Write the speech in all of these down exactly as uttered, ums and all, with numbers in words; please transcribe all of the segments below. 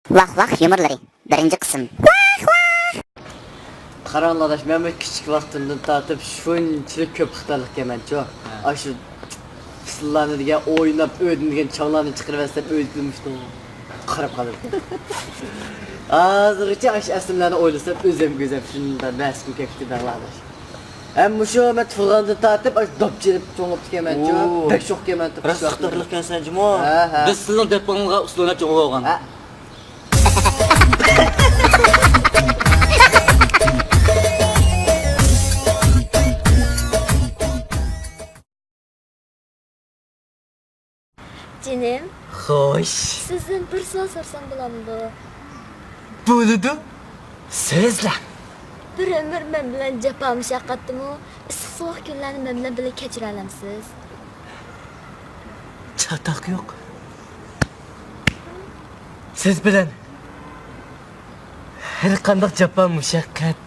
ۋاھ ۋاھ يۇمۇرلىرى، بىرىنچى قىسىم. ۋاھ ۋاھ! قاراڭلار ئاداش، مەن بۇ كىچىك ۋاقتىمدىن تارتىپ شۇنچىلىك كۆپ خىتالىق ئىكەنمەنچۇ. ھە. ئاشۇ پىسىللارنى دېگەن ئويناپ، ئۆيدىن دېگەن چاڭلارنى چىقىرىۋەتسەم، ئۆيدە مۇشۇنداق قاراپ قالىدىكەن. ھازىرغىچە ئاشۇ ئەسلىمىلەرنى ئويلىسام، ئۆزۈم گۈزەپ شۇنداق مەسكىن كەپ كېتىدۇ ئاداش. ھەم مۇشۇ مەن تۇغۇلغاندىن تارتىپ ئاشۇ داپ چېلىپ چوڭ بوپتىكەنمەنچۇ. ئوو. بەك شوخ ئىكەنمەن. راست خىتالىق ئىكەنسەنجۇمۇ. ھە، ھە. بىز سىلىنىڭ دەپ بولغىنىغا ئۇسسۇلۇنى چوڭ بولغان. ھە. جېنىم. خوش. سىزدىن بىر سوئال سورىسام بولامدۇ؟ بولىدۇ. سۆزلە. بىر ئۆمۈر مەن بىلەن جاپا مۇشەققەتتىمۇ، ئىسسىق سوغۇق كۈنلەرنى مەن بىلەن بىللە كەچۈرەلەمسىز؟ چاتاق يوق. سىز بىلەن ھەر قانداق جاپا مۇشەققەت،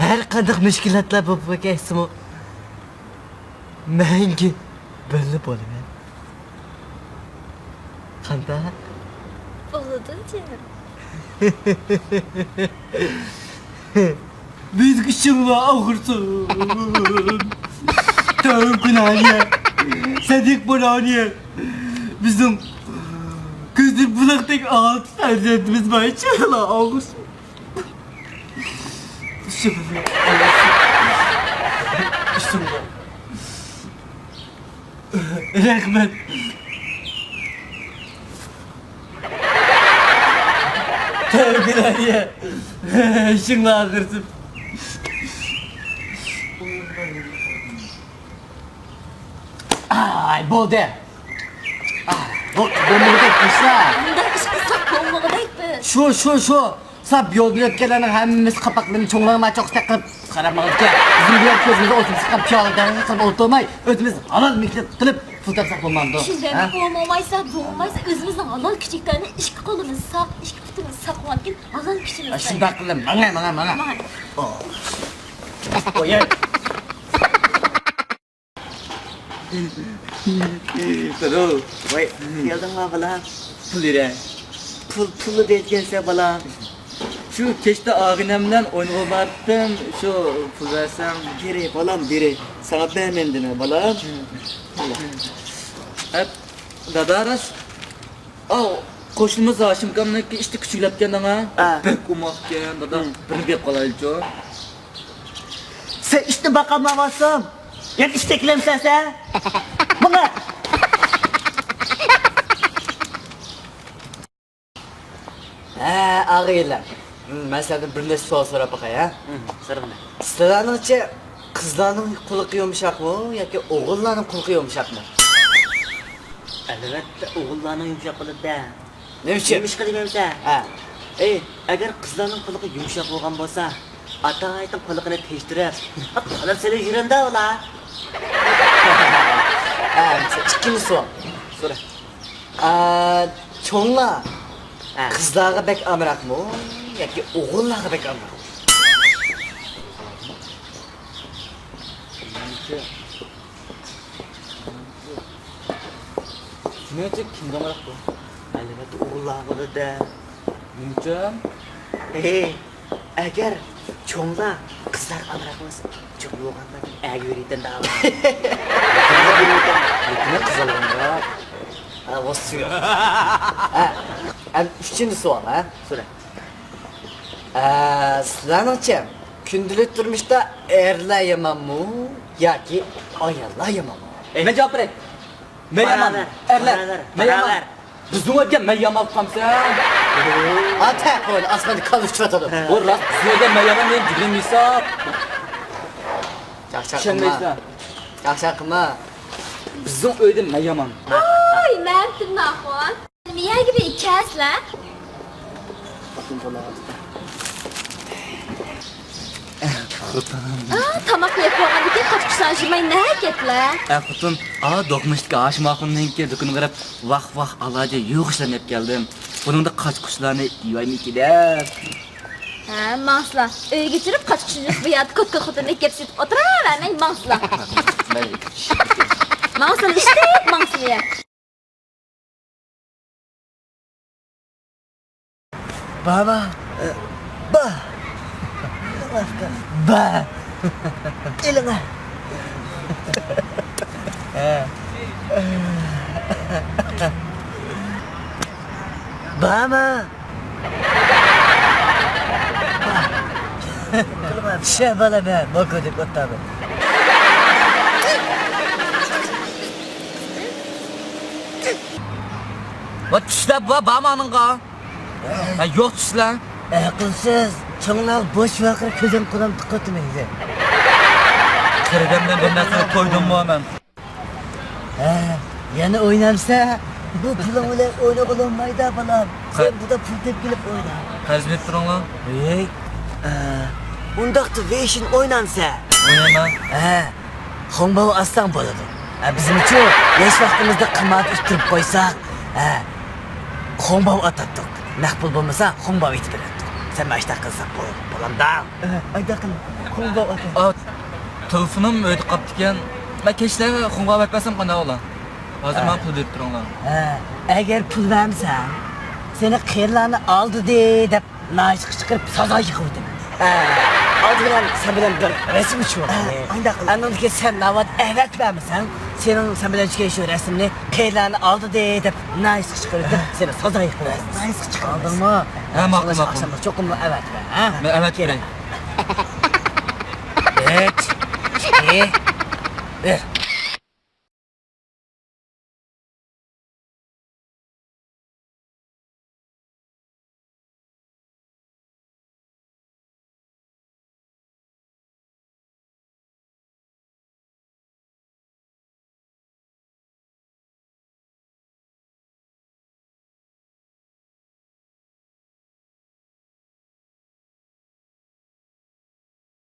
ھەر قانداق مۈشكۈلاتلار بولۇپ كەتسىمۇ، مەڭگۈ بىللە بولىمەن. قانداق؟ بولىدۇ جېنىم. بىزگە ئىشىڭلار ئاغرىسۇن. تەۋە گۇناھىيە، سەدىق بۇرھانىيە. بىزنىڭ كۆزدىن بۇلاقتەك ئالتە پەرزەنتىمىز بار، ئىشىڭلار ئاغرىسۇن. ئىشىڭلار ئاغرىسۇن. ئىشىڭلار. رەھمەت. تەۋە گۇناھىيە. ئىشىڭلار ئاغرىسۇن. ئاي، بولدى. ئاي، بۇ، بولمىغۇدەك ئىشلار. مۇنداق ئىش قىلساق بولمىغۇدەك بىز. شۇ، شۇ، شۇ. ساپ يولدىن ئۆتكەنلەرنىڭ ھەممىسى قاپاقلىرىنى چوڭلارما چوقۇسىدەك قىلىپ قاراپ ماڭىدىكەن. بىزنىڭ بۇ يەر كۆزىمىزدە ئوتۇمسىققان پىيالىدەك قىلىپ ئولتۇرماي، ئۆزىمىز ھالال مېھنەت قىلىپ پۇل تاپساق بولمامدۇ؟ شۇنداق ھە؟ بولمايسا، بولمايسا، ئۆزىمىزنىڭ ھالال كىچىكلەرنى ئىككى قولىمىز ساق، ئىككى پۇتىمىز ساق بولغاندىكىن ھالال كۈچىمىز. شۇنداق قىلىڭ، ماڭە، ماڭە، ماڭە. ماڭە. قوياي. قىزىل. ۋاي، كەلدىڭما بالام؟ پۇل بېرە. پۇل، پۇلنى دەيدىكەنسەن بالام. شۇ كەچتە ئاغىنەم بىلەن ئوينىغىلى باراتتىم، شۇ پۇل بەرسەڭ. بېرە بالام، بېرە. ساڭا بەرمەمدىمەن بالام. ھەپ، دادا راست. ئاۋ، قوشنىمىز ھاشىمكامنىڭكى ئىشتىكى كۈچۈكلەپكەن داڭا. ئا. بەك ئوماقكەن دادا. بىرنى بېرىپ قالايلىچۇ. سەن ئىتنى باقالمايۋاتساڭ، يەنە ئىت ئەكىلەمسەن سەن؟ ماڭا! ھە، ئاغىنىلەر. مەن سىلەردىن بىر نەچچە سوئال سوراپ باقاي، ھە؟ سوراڭلار. سىلەرنىڭچە قىزلارنىڭ قۇلىقى يۇمشاقمۇ ياكى ئوغۇللارنىڭ قۇلىقى يۇمشاقمۇ؟ ئەلۋەتتە، ئوغۇللارنىڭ يۇمشاق بولىدۇ-دە. نېمە ئۈچۈن؟ نېمىشقا دېگەنسە؟ ھە. ئەي، ئەگەر قىزلارنىڭ قۇلىقى يۇمشاق بولغان بولسا، ئاتايىتىنىڭ قۇلىقىنى تېشتۈرۈپ، قالاپ سېلىپ يۈرەمدۇ ئۇلار. ھە، ئىككىنچى سوئال. سورا. ئا، چوڭلار ھە. قىزلارغا بەك ئامراقمۇ ياكى ئوغۇللارغا بەك ئامراقمۇ؟ مېنىڭچە كىمگە ئامراق بۇ؟ ئەلۋەتتە ئوغۇللارغا دە. نېمە ئۈچۈن؟ ھەي، ئەگەر چوڭلار قىزلارغا ئامراق بولسا، چوڭ بولغاندا ئەگە بېرىدىكەن دەپ. لېكىن قىز ئالغاندا. ھە، ۋاس. ھە، ئەم، ئۈچىنچى سوئال، ھە؟ سورا. ئە، سىلەرنىڭچە، كۈندىلىك تۇرمۇشتا ئەرلەر يامانمۇ ياكى ئاياللار يامانمۇ؟ ئەي. مەن جاۋاب بېرەي. مەن يامان. باراۋەر. ئەرلەر. باراۋەر. مەن يامان. باراۋەر. بىزنىڭ ئۆيگە مەن يامان قامسەن. ئاتا قوينى ئاسماندا كاللا ئۇچۇراتىدۇ. ھە. ئۇ راست، بىزنىڭ ئۆيگە مەن يامان، مېنىڭ جىگرىم ھېساب. چاقچاق قىلما. چاقچاق قىلما. بىزنىڭ ئۆيدە مەن يامان. ۋاي، مەمتىمىن ئاخۇن. نېمە يەرگە بىر ئىكەنسىلەر؟ خوتۇن. ئا، تاماق يەپ بولغاندىن كېيىن قاچا-قۇچىلارنى يۇماي نەگە كەتتىلەر؟ ئە، خوتۇن، ئا، دوقمۇشتىكى ھاشىم ئاخۇننىڭكى دۇكىنىغا بېرىپ، ۋاھ، ۋاھ، ئالاجا يۇيغۇچلارنى يەپ كەلدىم. بۇنىڭدا قاچا-قۇچىلارنى يۇيايمىكىن دەپ. ھە، ماڭسىلا، ئۆيگە كىرىپ قاچا-قۇچىنى يۇيۇپ، بۇ يەردە كوتكا خوتۇندەك گەپ سېتىپ ئولتۇراۋەرمەي ماڭسىلا. ماڭسىلا، ئىشتىك، ماڭسىلا. بارما؟ بار. بار. ئېلىڭە. بارما؟ شە بالا مەن موكو دەپ ئوتتۇرىمەن. ۋاي چۈشلەپ بار، بارما ئانىڭغا؟ ھە، يوق چۈشلە. ئەقىلسىز، چوڭلار بوش ۋاقىت كۆزۈم قۇلام تىقىۋاتىمەن. قېرىدەمدىن بىر نەرسىگە تويدۇممۇ مەن؟ ھە، يەنە ئوينامسە؟ بۇ پۇلۇڭ بىلەن ئوينىغىلى بولمايدا بالام. سەن بۇدا پۇل تېپىپ كېلىپ ئوينا. قەرز بېرىپ تۇرۇڭلار. ھەي، ئە، ئۇنداقتا ۋېيشىن ئوينامسە؟ ئوينايمەن. ھە، خۇڭباۋ ئاتساڭ بولىدۇ. ھە، بىزمۇچۇ ياش ۋاقتىمىزدا قىماردا ئۇتتۇرۇپ قويساق، ھە، خۇڭباۋ ئاتاتتۇق. نەق پۇل بولمىسا خۇڭباۋ ئېتىپ بېرەتتۇق. سەن مانا ئاشتاق قىلساڭ بول، بولامدا؟ ھە، ئايدا قىل، خۇڭباۋ ئاتا. ئا، تېلېفونۇم ئۆيدە قاپتىكەن. مەن كەچلەرگە خۇڭباۋ ئەۋەتمەسەم قانداق بولا؟ ھازىر ھە. ماڭا پۇل بېرىپ تۇرۇڭلار. ھە، ئەگەر پۇل بەرمىسەڭ، سېنى قېرىلارنى ئالدىدى دەپ ناھەيىتى قىچقىرىپ سازا يىغىۋېتىمەن. ھە، ئالدى بىلەن سەن بىلەن بىر رەسىم چۈشۈرۈۋاتايلى. ھە، ئانداق قىل. ئاندىن كېيىن سەن ناۋادا ئەۋەتىپ بەرمىسەڭ، سېنىڭ، سەن بىلەن چۈشكەن شۇ رەسىمنى قېرىلارنى ئالدىدى دەپ ناھەيىتى قىچقىرىپ سېنى سازا يىغىۋېتىمەن. ناھەيىتى قىچقىرىپ. ئالدىڭمۇ؟ ھە، ماقۇل، ماقۇل. ئاخشامدا چوقۇم ئەۋەتىپ بەر، ھە؟ مەن ئەۋەتىپ بېرەي. ئۈچ، ئىككى، بىر.